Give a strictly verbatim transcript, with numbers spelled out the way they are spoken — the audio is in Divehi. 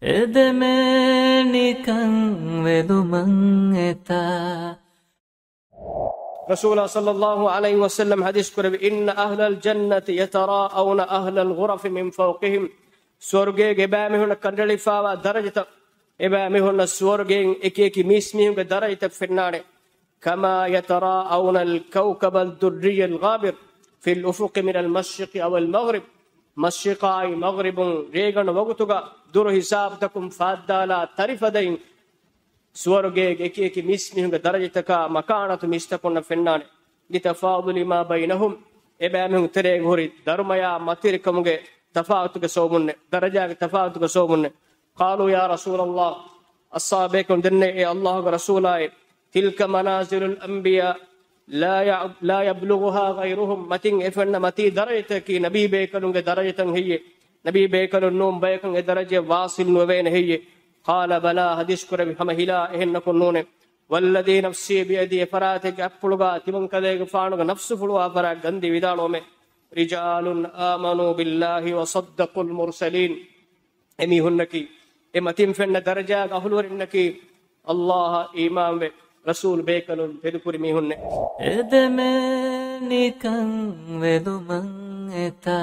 އެދެމޭނިކަން ވެލުމަށް އެތާ. ރަސޫލާ ޞައްލައްލާހު ޢަލައިހި ވަސައްލަމް ޙަދީޘް ކުރެއްވި، إن أهل الجنة يتراءون أهل الغرف من فوقهم. ސުވަރުގޭގެ އެބައިމީހުންނަށް ކަނޑައެޅިފައިވާ ދަރަޖަތައް، އެބައިމީހުންނަށް ސުވަރުގެއިން އެކި އެކި މީސްމީހުންގެ ދަރަޖަތައް ފެންނާނެ. كما يتراءون الكوكب الدري الغابر في الأفق من المشرق أو المغرب. މަޝްރިޤާއި މަޣްރިބުން ރޭގަނޑު ވަގުތުގަ ދުރު ހިސާބުތަކުން ފާއްދާލާ ތަރިފަދައިން ސުވަރުގޭގެ އެކި އެކި މީސްމީހުންގެ ދަރަޖަތަކާ މަކާނާތު މީސްތަކުންނަށް ފެންނާނެ. لتفاضل ما بينهم، އެބައިމީހުން ތެރޭގަ ހުރި ދަރުމަޔާ މަތިވެރިކަމުގެ ތަފާތުގެ ސަބަބުންނެ، ދަރަޖާގެ ތަފާތުގެ ސަބަބުންނެ. قالوا يا رسول الله، އަޞްޙާބޭކަލުން ދެންނެވި، އޭ ﷲގެ ރަސޫލާއޭ، تلك منازل الأنبياء لا ي-، لا يبلغها غيرهم. މަތިން އެ ފެންނަ މަތީ ދަރަޖަތަކީ ނަބީބޭކަލުންގެ ދަރަޖަތައް ހެއްޔޭ؟ ނަބީބޭކަލުން ނޫން ބަޔަކަށް އެ ދަރަޖަޔަށް ވާޞިލް ނުވެވޭނެ ހެއްޔޭ؟ قال بلى، ޙަދީޘް ކުރެއްވި، ހަމަ ހިލާ، އެހެންނަކުން ނޫނޭ. والذي نفسي بيده، އެ ފަރާތެއްގެ އަތްޕުޅުގަ ތިމަން ކަލޭގެފާނުގެ ނަފްސު ފުޅުވާ ފަރާތް ގަންދީ ވިދާޅުވަމޭ، رجال آمنوا بالله وصدقوا المرسلين. އެމީހުންނަކީ، އެ މަތިން ފެންނަ ދަރަޖާގެ އަހުލުވެރިންނަކީ، ﷲއަށް އީމާންވެ، ރަސޫލު ބޭކަލުން ތެދުކުރި މީހުންނޭ. އެދެމޭނިކަން ވެލުމަށް އެތާ.